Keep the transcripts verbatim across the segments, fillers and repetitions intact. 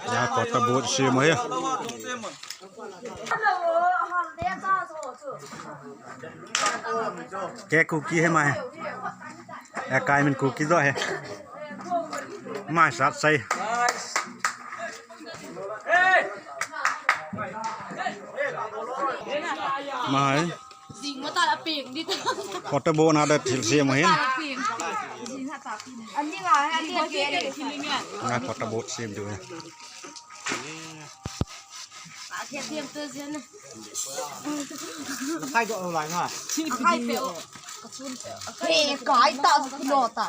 Ya, photo booth sem hi. Ke Kuki hi mai. Akai min Kuki jo hi. Mai sat sai. Mai. Jing mata la ping di ta. Photo booth na da thil sem hin. Ani nga, ani nga. Ngai photo booth sem diu. Khai do lai nga. Khai pe o. Ka chun pe o. He, kai ta lo ta.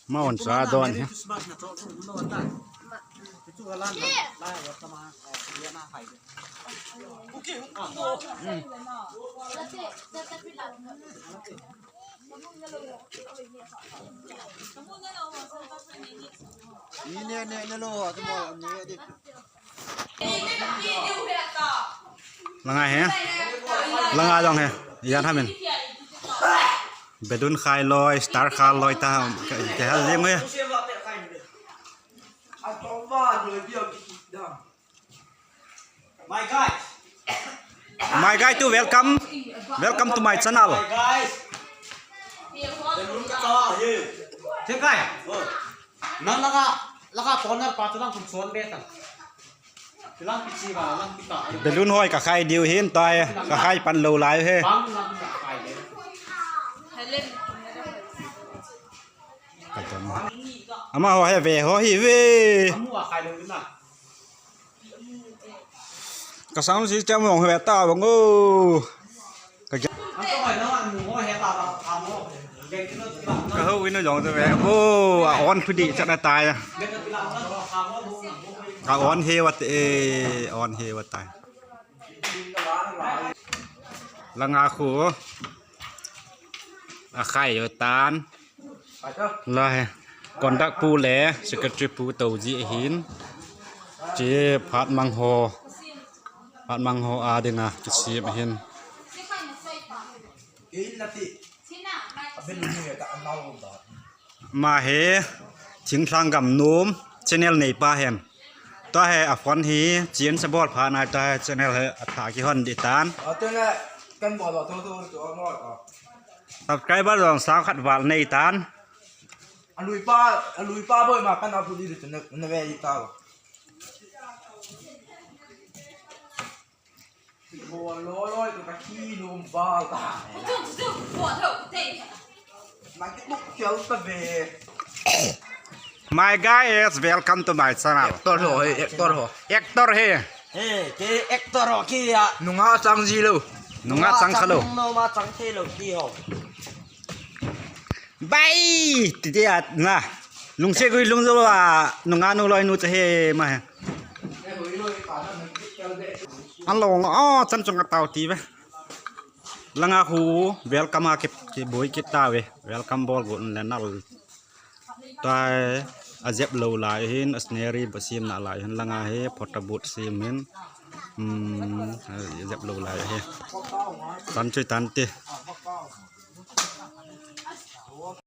Ma on sa don hi. Ni ne ne ne lo ha, tu mo ni di. Langa hi. Langa jong hi. Yan hamin. Bedun khai loi, star khai loi ta. Ke hal le ngoi. My guys. My guy to welcome. Welcome to my channel. My guys. Balloon ka tawa he. Che kai. Oh. Nang laga, laga corner pa chulang kum son be ta. Chulang pichi ba, lang pita. Balloon hoi ka khai diu hin tai, ka khai pan lo lai he. Bang lang ka khai de. Helen. Ka ton. Ama ho he ve ho hi ve. Amu a khai lo na. Ka sound system mong he ta bang o. Ka ja-, ka ho ina jong te ve. O, a on phi di chat na tai. Ka on he wat e, on he wat tai. Langa khu. A khai yo tan. La he. Conduct pu le secretary pu to ji hin. Che phat mang ho. Phat mang ho a dinga kisem hin. Ma he. Thingthang gam nom channel nei pa hen. Tua he a phone hi chin sa bol pha nai tua he channel he a tha ki hon di tan. Atene kan bol lo tho tho tho mo. Subscriber jong sang khat val nei tan. A lui pa, a lui pa boi ma kan a pu di tu na, na ve i ta. Bol lo lo tu ka ki lum bal ta. Tu tu tu, bol lo te. Ma ki tu kial ta ve. My guys, welcome to my channel. Actor ho, actor ho. Actor he. He, ke actor ho ki ya. Nunga chang ji lo. Nunga chang kha lo. Nunga chang thei lo ki ho. Bai, ti dia na. Lungse gui lung jo a, nunga nu loi nu che he ma he. An lo nga, oh, chan chung a tau ti ve. Langa khu, welcome a ki, ki boi ki ta ve. Welcome bol gun le nal. Tai a jep lo lai hin, a scenery ba sim na lai hin, langa he, photo booth sim hin. Hmm, a jep lo lai he. Tan chui tan ti.